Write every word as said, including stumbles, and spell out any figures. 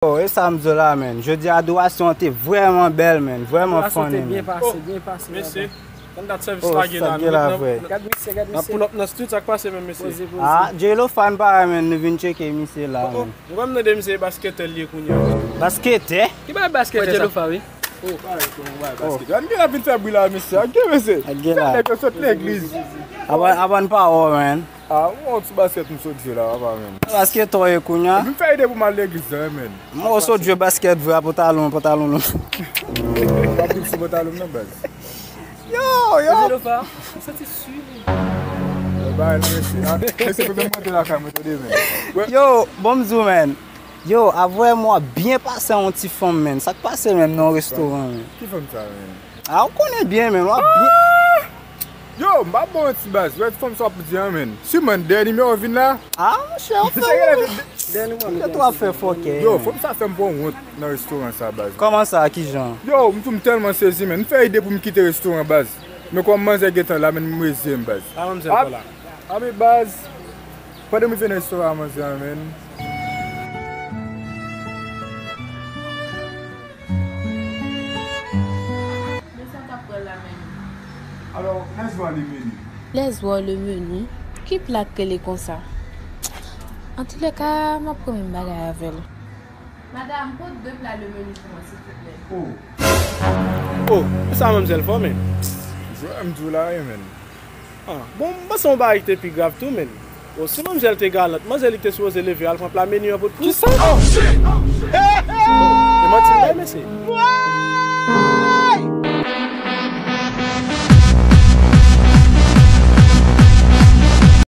Oh, e sa m di w la, man. Jodi a, adorasyon an te vrèman bèl, man. Vrèman funny, man. Byen pase, byen pase. Mesye, ann dat sèvis la gen la, nou gen la, vre. Gad misye, gad misye. N ap pull up nan street, sa k pase menm, mesye? Poze, poze. Ah, J-Lo fan pa, man, nou vin tcheke misye la, man. Mwen kwè m tande misye e basketè l ye kounye a. Basketè? Ki bagay basketè sa? J-Lo fa, wi. Oh. Bagay, bagay basketè. Ann gen la vin fè bri la, mesye. Ann gen, mesye. Ann gen la. Nèg yo sot legliz. Avan, avan n pa wè, man. Ah, ou wè yon ti baskèt m sot jwe la, papa, man. Basketè w ye kounye a? Epi m fè ide pou m al legliz la, man. M wè w sot jwe baskèt vre a, pantalon, pantalon long. W ap di m sou pantalon m nan, baz. Yo, yo. J-Lo fa, m santi si. Yo, bay, non, mesye. Ah, mesye, pou m rantre lakay mwen, tande, man. Yo, bon, m di w, man. Yo, avè m w ap byen pase a yon ti fanm, man. Sa k pase menm nan yon restoran, man? Ki fanm sa, man? Ah, ou konnen byen, man. W ap byen. Yo, m pa bon ti baz. Wè ti fanm sa w ap di an, man. Si man dèyè nimewo vin la. Ah, monchè, w fè w. Dèyè nimewo. Kèt w ap fè fòkè, yo, man. Fanm sa fè m pran wont nan restoran sa, baz. Kòman sa? Kijan? Yo, m tou m tèlman sezi, man. M fè ide pou m kite restoran, baz. Men kòm manzè gentan la, man, m reziye m, baz. A, manzè pa la. Abi, baz. Pandan m rive nan restoran manzè an, man. Men sa w t ap pran la, man. Alors, laisse voir le menu. Laisse voir le menu? Ki pla k rele konsa? Antoulèka, m ap pran menm bagay avè l. Madam, pote de pla le menu pou mwen, silvouplè. Oh. Oh, sa manmzèl fò, man. Jwè, m di w la, wi, man. Ah, bon, m panse yon bagay ki te pi grav tou, man. Bon, si manmzèl te galant, manzè li ki te sipoze leve al pran pla meni an pou l pran. Kisa? Oh, shit! Oh, shit! E manti l bay, mesye.